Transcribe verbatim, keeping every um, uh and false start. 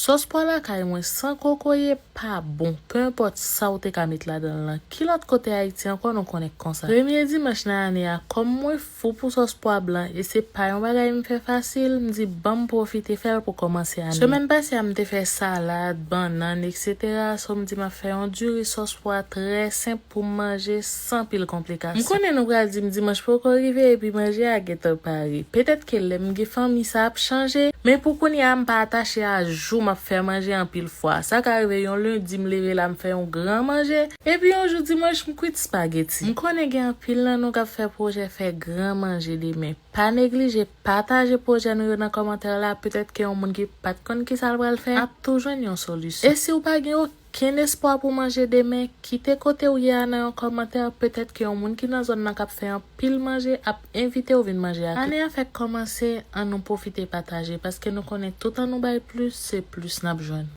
Sòs pwa lakay mwen san kokoye pa bon, pe enpòt sa w te ka met ladan l lan. Ki lòt kote Ayiti ankò nou konnen k konsa? Premye dimanch nan ane a, kòm mwen fou pou sòs pwa blan e se pa yon bagay m fè fasil, m di ban m pwofite fè l pou kòmanse ane a. Semèn pase a, m te fè salad, bannann, etsetera. So, m di m ap fè yon diri sòs pwa trè senp pou m manje san pil konplikasyon. M konnen nou pral di m dimanch poko rive epi manje a gentan pare. Petèt ke lè m gen fanmi sa ap chanje, men pou kounye a m pa atache a jou m ap fè manje anpil fwa. Sa ka rive yon lendi m leve la m fè yon gran manje, epi yon jou dimanch m kwit spageti. M konnen gen anpil nan nou k ap fè pwojè fè gran manje demen. Pa neglije pataje pwojè nou yo nan kòmantè la, petèt ke yon moun ki pa t konn kisa l pral fè ap tou jwenn yon solisyon. E si w pa gen okenn espwa pou manje demen, kite kote w ye a nan yon kòmantè, petèt ke yon moun ki nan zòn nan k ap fè anpil manje ap envite w vin manje ak li. Ane a fèk kòmanse, ann nou pwofite pataje, paske nou konnen toutan nou bay plis, se plis n ap jwenn.